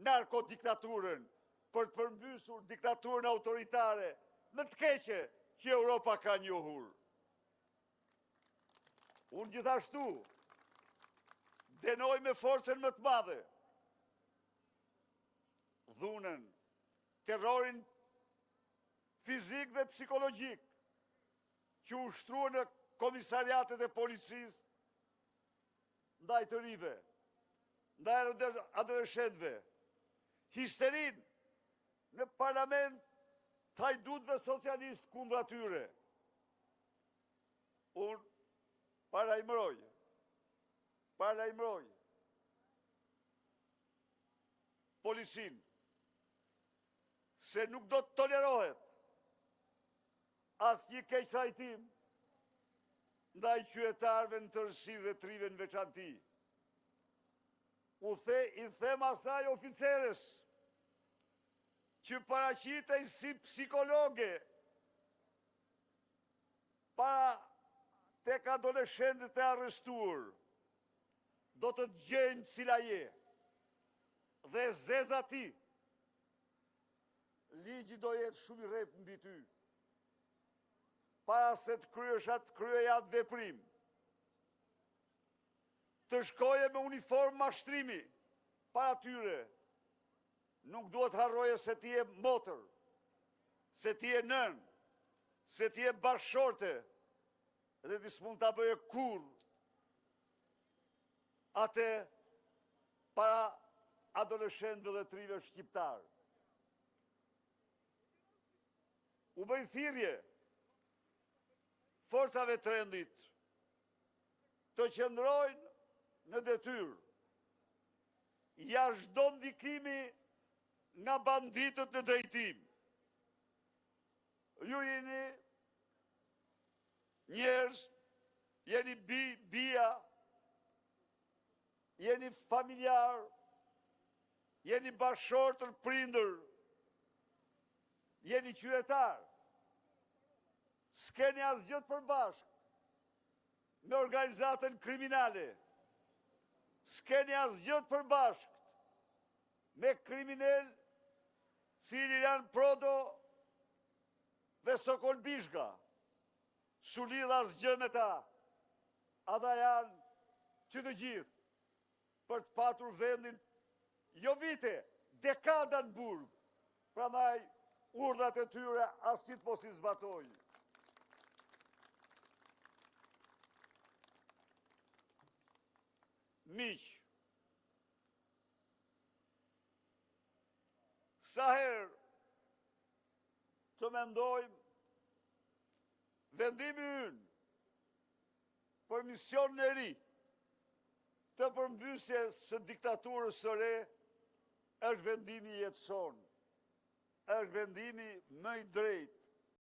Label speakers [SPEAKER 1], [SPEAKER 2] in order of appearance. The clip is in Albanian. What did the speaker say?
[SPEAKER 1] Narkodiktaturën, për të përmbysur diktaturën autoritare më të keqe që Europa ka njohur. Unë gjithashtu dënoj me forcën më të madhe dhunën, terrorin fizik dhe psikologjik që u ushtrua në komisariatet e policisë ndaj të rinjve, ndaj adoleshentëve, histerinë në parlament të hajdutëve socialistë kundër tyre. Unë paralajmëroj, paralajmëroj policinë se nuk do të tolerohet asnjë keqtrajtim ndaj qytetarëve në tërësi dhe të rinjve në veçanti. U the, i them asaj oficeres që paraqitej si psikologe para tek adoleshentët e arrestuar, do të të gjejmë cila je dhe e zeza ti, ligji do jetë shumë i rreptë mbi ty. Para se të kryesh atë, të kryeje atë veprim, të shkoje me uniformë mashtrimi para tyre, nuk duhet të harroje se ti je motër, se ti je nënë, se ti je bashkëshorte, dhe ti s'mund ta bëje kurrë atë para adoleshentëve dhe të rinjve shqiptarë. U bëj thirrje forcave të rendit të qëndrojnë në detyrë, jashtë çdo ndikimi nga banditët në drejtim. Ju jeni njerëz, jeni bij, bija, jeni familjarë, jeni bashkëshortër, prindër, jeni qytetarë. S'keni asgjë të përbashkët me organizatën kriminale. S'keni asgjë të përbashkët me kriminelë si Ilirian Prodo dhe Sokol Bishka. S'u lidh asgjë me ta. Ata janë që të gjithë për të patur vendin jo vite, dekada në burg. Prandaj urdhrat e tyre asnjë të mos i zbatojë. Miq, sa herë të mendojmë vendimi ynë për misionin e ri të përmbysjes së diktaturës së re është vendimi i jetës sonë, është vendimi më i drejtë.